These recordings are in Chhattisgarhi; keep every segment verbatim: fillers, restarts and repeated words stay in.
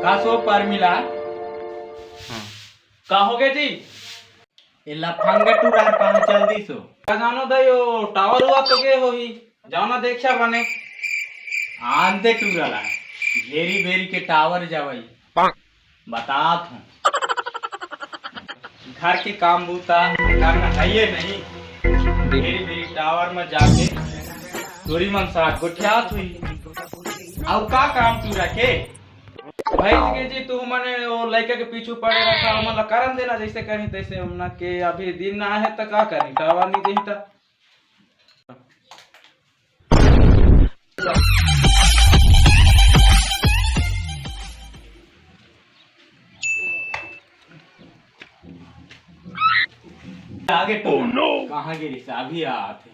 का सो परमिला? हाँ। का हो गया जी? ये लफंगा टूरा कहाँ चल दी सो? का जानो दाई, वो टावर हुआ तो गए हो ही। जाओ ना, देखा बने। आन दे टूरा ला, घेरी बेरी के टावर जावई। बतात हूँ, घर के काम बूता करना है ये नहीं। घेरी बेरी टावर में जाके टूरी मन साथ गोठियात हुई। अब का काम टूरा के? भैंस के जी, तू मने वो लइका के पीछू पड़े रहता, हमन ला करन देना, जैसे कहीं तैसे। हमना के अभी दिन ना है त का करी, टावर नहीं देही त। आगे टोन। Oh no! कहाँ गिरी? अभी आते।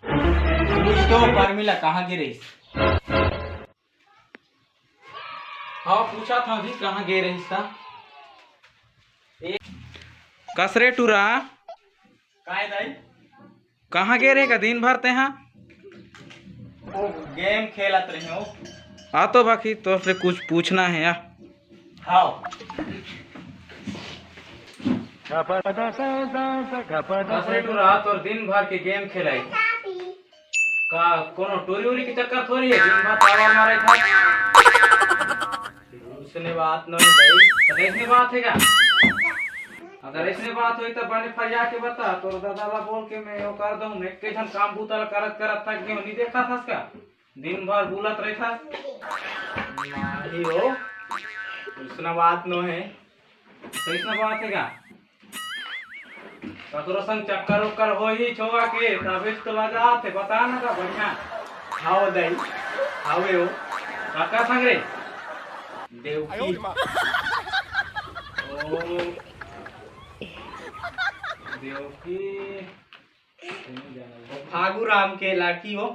कुछ तो परमिला कहाँ गिरी? हाँ, पूछा था जी, कहाँ गए रहिस ता? ए- कस रे टूरा? काय दाई? कहाँ गए रहे का दिन भर ते हाँ? ओ, गेम खेलत रहे हो। आ तो बाकी तोर से कुछ पूछना है यार। हाँ। कस रे टूरा, तोर दिन भर के गेम खेलाई। का कोनो टूरी उरी के चक्कर थोड़ी है, दिन भर टावर मारे था। उसने बात नहीं भाई। तो ऐसने बात है का? अगर ऐसने बात होई तो बने फरिया के बता, तोर दादा ला बोल के मैं यो कर दूँ। मैं के झन काम बूता ला करत करत थक गयो, नहीं देखा था इसका? दिन भर बुलत रहता। नहीं हो, उसना बात नो है। कैसना बात है का? ककरो संग चक्कर उक्कर हो ही छोवा के, तबे तो लगा थे, बता ना का बढ़िया। हाव दई, हावे हो। काका संग रे? देवकी। ओ, देवकी। फागू राम के लाठी हो।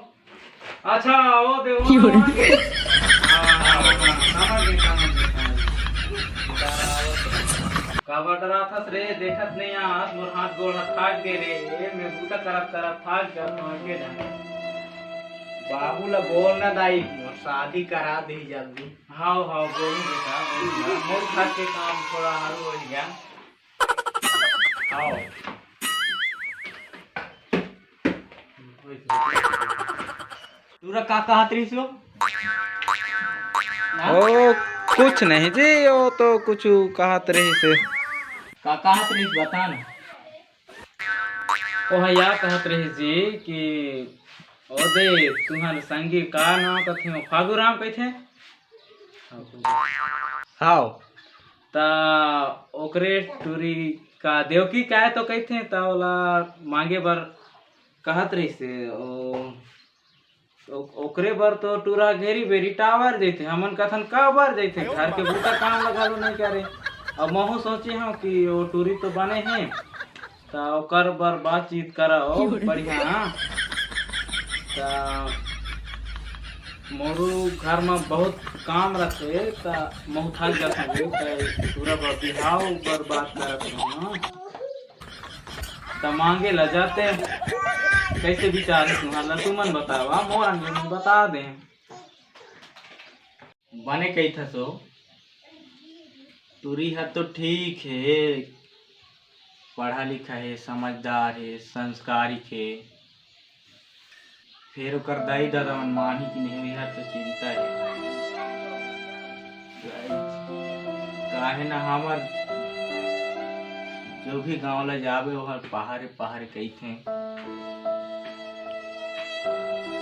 अच्छा, ओ दे, ओ क्यों रे? हाँ, हाँ, हाँ, समझ गए, समझ गए, समझ गए। काबर डराथस रे, देखत नहीं आस, मोर हाथ गोड़ ह थाक गे रे, मैं बूता करत करत थाक गया, समझ के जाने। बाबू ला बोल ना दाई, मोर शादी करा दे जल्दी। हाव, हाव, बोलू बेटा, बोलू ना। मोर घर के काम थोड़ा हरू हो गया। हाव। टूरा का कहत रहिस वो? हाँ? ओ, कुछ नहीं जी, वो तो कुछ कहत रहिस। का कहत रहिस, बता ना। ओह या कहत रहिस जी कि ओ दे, तुहर संगी का नाम कथे? फागू राम कथे। हाव। त ओकरे टूरी का देवकी काय तो कहिथे, त ओला मांगे बर कहत रहिसे। ओ, ओ, ओकरे बर तो टूरा घेरी बेरी टावर जैथे, हमन कथन काबर जैथे, घर के बूता काम लगा लो नहीं करे। अब महू सोचे हूँ कि वो टूरी तो बने हे, त ओकर बर बातचीत करव बढ़िया। त मोरू घर म बहुत काम रथे, त महू थक जाथन रे, त टूरा बर बिहाव बर बात करत हूँ। त मांगे ला जाते, कैसे विचार हे तुम्हारा, तुमन बतावा, मोर अंगे में बता दे। बने कहिथस ओ, टूरी ह तो ठीक हे, पढ़ा लिखा हे, समझदार हे, संस्कारिक हे, फेर ओकर दाई ददा मन मानही कि नहीं, ओहर तो चिंता हे। काहे ना हमर जो भी गांव ला जाबे, ओहर पहाड़े पहाड़े कहिथे।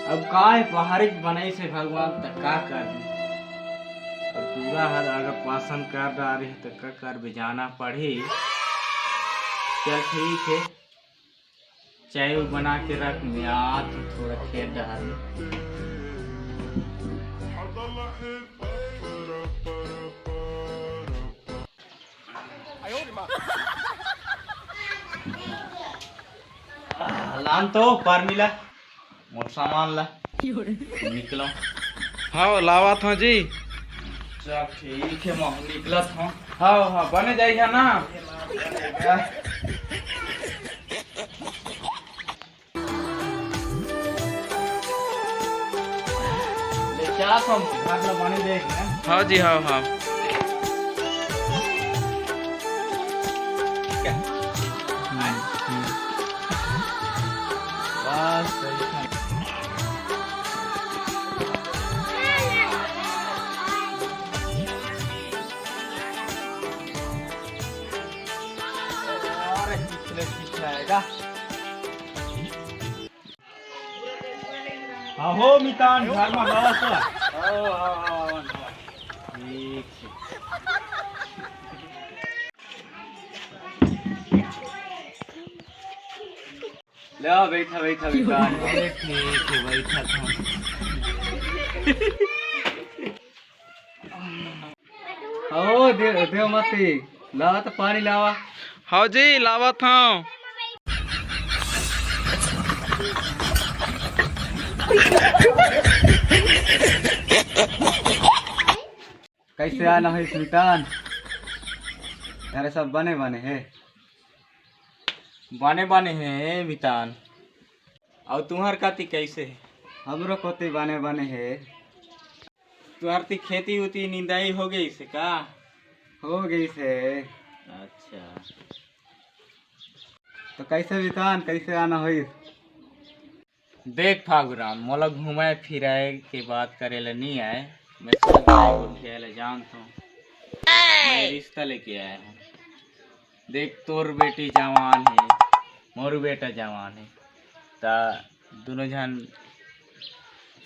अब का हे, पहाड़े के बनाइस हे भगवान, त का करबे? अब टूरा हर अगर पसंद कर डारे हे, त का करबे, जाना पड़ही। चल ठीक हे, चाय बना के रख, मैं आत हूँ थोड़ा खेत डहर में। आह, लान तो परमिला, मोर सामान ला। निकलो। हाँ, लावत हूँ जी। चल ठीक हे, मैं निकलत हूँ। हाँ, हाँ, बने जाइए ना। ले, क्या तुम घर में बने देख रहे हैं? हाँ जी, हाँ, हाँ। हम्म, हम्म। बस सही है। अरे, पिछले, पिछले आएगा। हाँ हो मितान, घर में हवा तो। हाँ, हाँ, हाँ, हाँ, हाँ। ठीक है। ले आओ, बैठा, बैठा, मितान। अरे, ठीक है, बैठा था। ओ दे-, देवमती, लावा तो पानी लावा। हाँ जी, लावत हूँ। कैसे आना है सुल्तान? अरे, सब बने बने है। बने बने है मितान। और तुम्हार काती कैसे है? हमरो कोती बने बने है। तुहर ती खेती उती निंदाई हो गई से का? हो गई से। अच्छा। तो कैसे मितान, कैसे आना होई? देख फागुराम, मोला घुमाए फिराए के बात करे ला नहीं आए। मैं सब गोठिया ला जानत हूँ। मैं रिश्ता लेके आया हूँ। देख, तोर बेटी जवान है, मोर बेटा जवान है, ता दोनों झन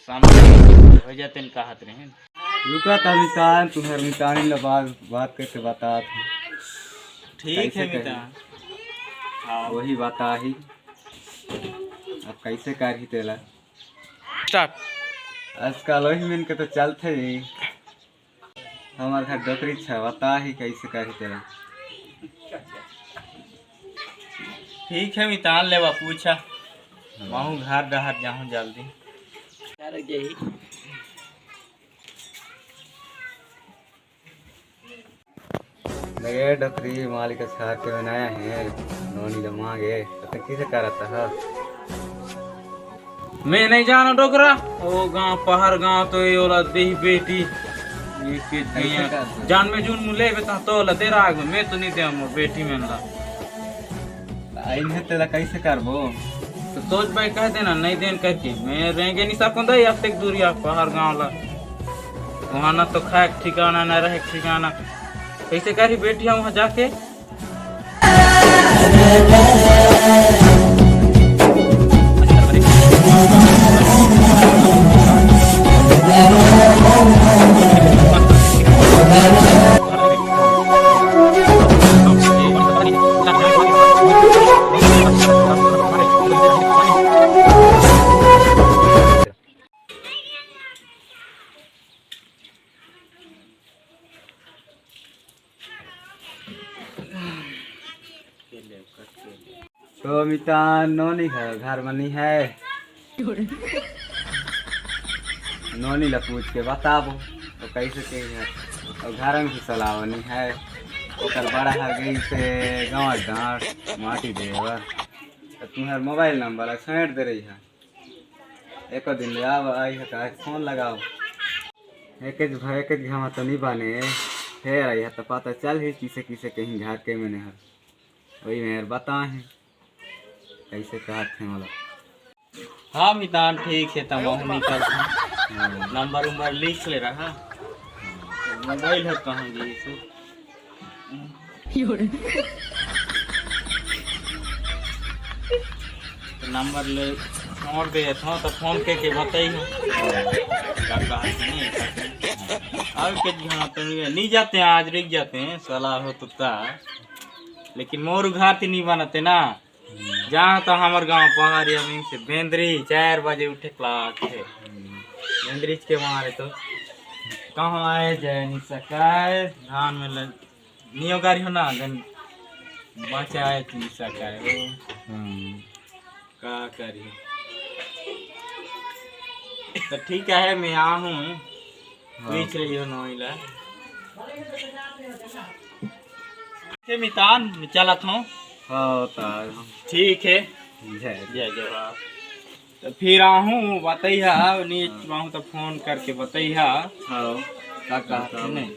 सामने हो जाते न कहत रहे। रुका ता मितान, तुम्हार मितानी ला बात, बात करके बतात हूँ। ठीक कैसे है करी? मितान। हाँ। वही बता ही। अब कैसे करही तेला? स्टार्ट। आजकल वही मन के तो चलते ही। हमार घर डोकरी छवता ही, कैसे करही तेला? ठीक है मितान, लेवा पूछा। हाँ। महू घर डहर जाहूँ जल्दी। लगे डोकरी मालिक छार के बनाया है, नोनी ला मांगे, तो किसे करत है? मैं नहीं जानो डोकरा, वो गांव, पहाड़ गांव तो ये वाला देही बेटी, ये के कैसे गया। कर दे? जान में जून मुले बे ता तो ला दे राग में, मैं तो नहीं दे मोर बेटी में ला। आ, इन्हें तेला कैसे करबो? तो सोच भाई कह देना, नहीं देन करके, मैं रहेंगे नहीं सकूँ दे अब तक दूरिया पहाड़ गांव ला। वहाँ ना तो खाए के ठिकाना, ना रहे के ठिकाना, कैसे करी बेटी हम वहाँ जाके? तो मितान नोनी है, घर में नहीं है। नोनी ला पूछ के बताबो, तो कैसे के है। और घर में भी सलाह नहीं है। ओकर बड़ा हर गई से गांव डांड माटी देवर। तो तुम्हार मोबाइल नंबर है, छेड़ दे रही है। एको दिन ले आव, आई है, काहे फोन लगाव। एके ज-, एके घमा तो नहीं बने, फेर आई है तो पता चल ही किसे किसे कहीं घर के मने हर। वही मैं यार बताए हैं, कैसे कहत हैं वाला। हाँ मितान, ठीक है, तब हम निकल। हाँ। नंबर उम्बर लिख ले रहा, मोबाइल है कहाँ गई सो? तो नंबर ले छोड़ दे था, तो फोन के के बताई हो। का कहा नहीं, अब के घना तो नहीं, नहीं जाते हैं, आज रुक जाते हैं, सलाह हो तो ता। लेकिन मोर घर थी नहीं बनते ना, जहाँ तो हमर गांव पहाड़िया में से बेंदरी चार बजे उठे क्लास है। बेंदरी के मारे तो कहाँ आए जाए नहीं सकाए, धान में लग नियो गारी हो ना, गन बचाए तू सकाए हो। हम्म। का करी? तो ठीक है, मैं आ हूँ। हाँ। पूछ रही हो नोइला। के मितान, मैं चलत हूँ। हाँ, तो आ रहा हूँ। ठीक है। जय। जय जवाहर। तो फिर आहूँ, बतैहा, नीच हाँ। आहूँ तो फोन करके बतैहा। हाँ। का कहत हे नहीं।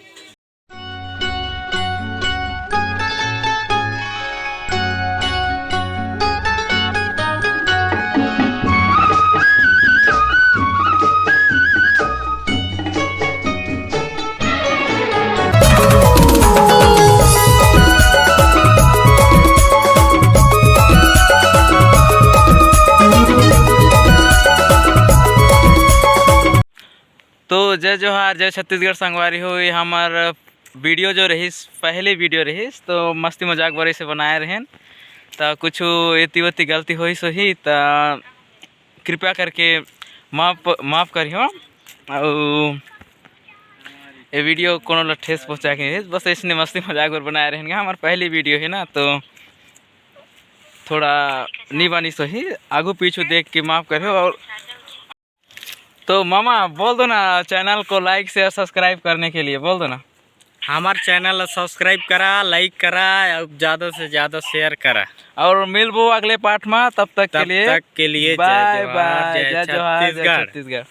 तो जय जोहार, जय छत्तीसगढ़ संगवारी हो। ये हमर वीडियो जो रहिस, पहली वीडियो रहिस, तो मस्ती मजाक बर इसे बनाए रहेन, त कुछ एती ओती गलती होइस होही, त कृपया करके माफ, माफ करिहो। अउ ये वीडियो कोनो ला ठेस पहुँचा के नहीं रहिस, बस इसने मस्ती मजाक बर बनाए रहेन गा। हमर पहली वीडियो है ना, तो थोड़ा नहीं बनिस होही, आगू पीछू देख के माफ करिहो। और तो मामा बोल दो ना, चैनल को लाइक शेयर सब्सक्राइब करने के लिए बोल दो ना। हमार चैनल ला सब्सक्राइब करा, लाइक करा और ज्यादा से ज्यादा शेयर करा। और मिलबो अगले पार्ट में, तब तक के तब लिए तक के लिए जय बाय जोहार, बाय, जय जय जोहार, जय छत्तीसगढ़। छत्तीसगढ़।